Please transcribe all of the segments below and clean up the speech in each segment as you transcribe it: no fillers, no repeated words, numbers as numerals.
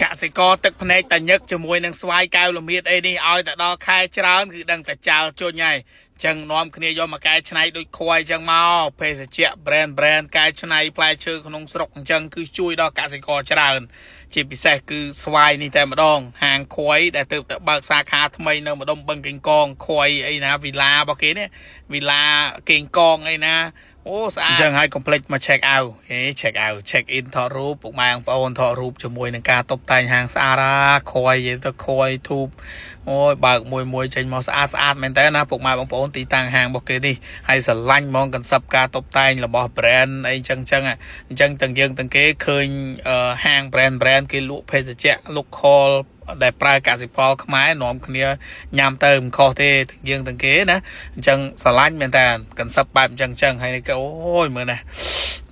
កសិករទឹកភ្នែកតាញឹកជាមួយនឹងស្វាយកែវល្មៀតអីនេះឲ្យតែដល់ខែច្រើនគឺដឹងតែចាល់ជុញហើយចឹងនាំគ្នាយកមកកែច្នៃដូចខ្វៃចឹងមកភេសជ្ជៈ brand brand កែច្នៃផ្លែឈើក្នុងស្រុកអញ្ចឹងគឺជួយដល់កសិករច្រើន ជាពិសេសគឺស្វាយនេះតែម្ដង ហាងខ្វៃដែលទើបតែបើកសាខាថ្មីនៅម្ដុំបឹងកេងកងខ្វៃអីណាវីឡារបស់គេនេះវីឡាកេងកងអីណាអូស្អាតអញ្ចឹងហើយកុំភ្លេចមក check out ហេ check out check in ថតរូបពុកម៉ែបងប្អូនថតរូបជាមួយនឹងការតុបតែងហាងស្អាតអាខ្វៃនិយាយទៅខ្វៃធូបអូយបើកមួយមួយចេញមកស្អាតស្អាតមែនតើណាពុកម៉ែបងប្អូនទីតាំងហាងរបស់គេនេះហើយស្រឡាញ់ហ្មង concept ការតុបតែងរបស់ brand អីចឹងចឹងអញ្ចឹងទាំងយើងទាំងគេឃើញហាង brand brand គេលក់ភេសជ្ជៈ local ដែលប្រើកសិផលខ្មែរនាំគ្នាញ៉ាំទៅមិនខុសទេទាំងយើងទាំងគេណាអញ្ចឹងស្រឡាញ់មែនតើconcept បែបអញ្ចឹងអញ្ចឹងហើយគេអូយមើលណា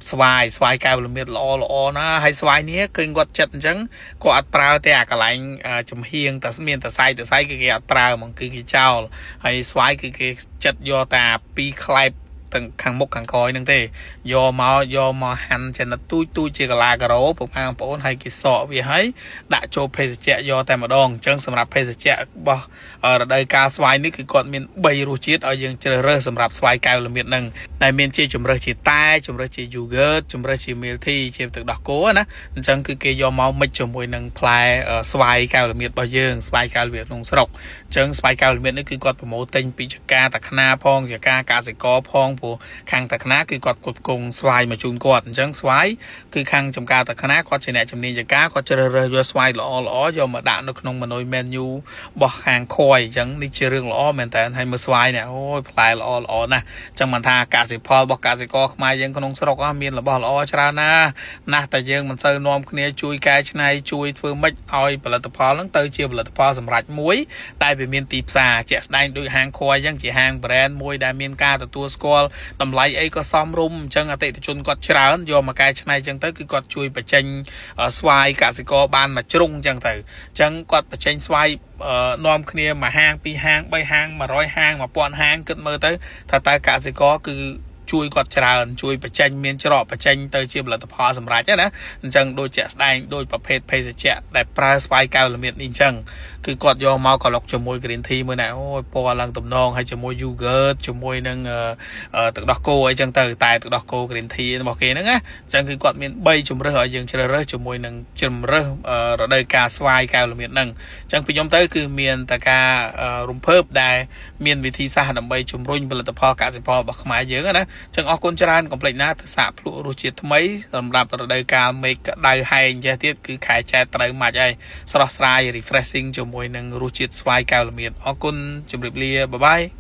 ស្វាយស្វាយកែវល្មៀតល្អល្អណាហើយស្វាយនេះឃើញគាត់ចិត្តអញ្ចឹងគាត់អត់ប្រើទេអាកន្លែងចំហៀងតែមានតែសៃតែសៃគឺគេអត់ប្រើហ្មងគឺគេចោលហើយស្វាយគឺគេចិត្តយកតាពីរខ្លែបទាំងខាងមុខខាងក្រោយហ្នឹងទេយកមកយកមកហាន់ចំណិតទូចទូចជាកាឡាការ៉ូពុកម៉ែបងប្អូនហើយគេសក់វាហើយដាក់ចូលភេសជ្ជៈយកតែម្ដងអញ្ចឹងសម្រាប់ភេសជ្ជៈរបស់រដូវកាលស្វាយនេះគឺគាត់មាន3រសជាតិឲ្យយើងជ្រើសរើសសម្រាប់ស្វាយកែវល្មៀតហ្នឹងដែលមានជាជំរើសជាតែជំរើសជា yogurt ជំរើសជា milk tea ជាទឹកដោះគោណាអញ្ចឹងគឺគេយកមក mix ជាមួយនឹងផ្លែស្វាយកែវល្មៀតរបស់យើងស្វាយកែវល្មៀតក្នុងស្រុកអញ្ចឹងស្វាយកែវល្មៀតនេះគឺគាត់ប្រមូលទិញពីចការតាខ្នាផងចការកសិករផងព្រោះខាងតាខ្នាគឺគាត់ផ្គត់ផ្គង់ស្វាយមកជូនគាត់អញ្ចឹងស្វាយគឺខាងចំការតាខ្នាគាត់ជាអ្នកជំនាញចការគាត់ជ្រើសរើសយកស្វាយល្អល្អយកមកដាក់នៅក្នុង menu menu របស់ខាងខយអញ្ចឹងនេះជារឿងល្អមែនតើហើយមើលស្វាយនេះអូយផ្លែល្អល្អណាស់អញ្ចឹងមិនថាកសិផលរបស់កសិករខ្មែរយើងក្នុងស្រុកមានរបស់ល្អច្រើនណាស់ណាស់តែយើងមិនសូវនាំគ្នាជួយកែច្នៃជួយធ្វើម៉េចឲ្យផលិតផលហ្នឹងទៅជាផលិតផលសម្រាប់មួយដែលវាមានទីផ្សារជាក់ស្ដែងដូចហាងខយអញ្ចឹងជាហាង brand មួយដែលមានការទទួលស្គាល់តម្លៃអីក៏សមរម្យអញ្ចឹងអតិថិជនគាត់ច្រើនយកមកកែច្នៃអញ្ចឹងទៅគឺគាត់ជួយបញ្ចេញស្វាយកសិករបានមួយជ្រុងអញ្ចឹងទៅអញ្ចឹងគាត់បញ្ចេញស្វាយនាំគ្នាមួយហាងពីរហាងបីហាង100ហាង1000ហាងគិតមើលទៅថាតើកសិករគឺជួយគាត់ច្រើនជួយបញ្ចេញមានច្រកបញ្ចេញទៅជាផលិតផលសម្រាប់ណាអញ្ចឹងដូចជាក់ស្ដែងដូចប្រភេទភេសជ្ជៈដែលប្រើស្វាយកែវល្មៀតនេះអញ្ចឹងគឺគាត់យកមកក្លុកជាមួយ green tea មួយណាអូយពណ៌ឡើងទំនងហើយជាមួយ yogurt ជាមួយនឹងទឹកដោះគោអីចឹងទៅតែទឹកដោះគោ green tea របស់គេហ្នឹងណាអញ្ចឹងគឺគាត់មាន3ជម្រើសឲ្យយើងជ្រើសរើសជាមួយនឹងជម្រើសរដូវកាលស្វាយកែវល្មៀតហ្នឹងអញ្ចឹងពីខ្ញុំទៅគឺមានតែការរំភើបដែលមានវិធីសាស្ត្រដើម្បីជំរុញផលិតផលកសិផលរបស់ខ្មែរយើងណាចឹងអរគុណច្រើនកុំភ្លេចណាទៅសាកភ្លក់រសជាតិថ្មីសម្រាប់រដូវកាលមេឃក្តៅហែងចេះទៀតគឺខែចែត្រូវម៉ាច់ហើយស្រស់ស្រាយ refreshing ជាមួយនឹងរសជាតិស្វាយកែវល្មៀតអរគុណជម្រាបលាbye bye.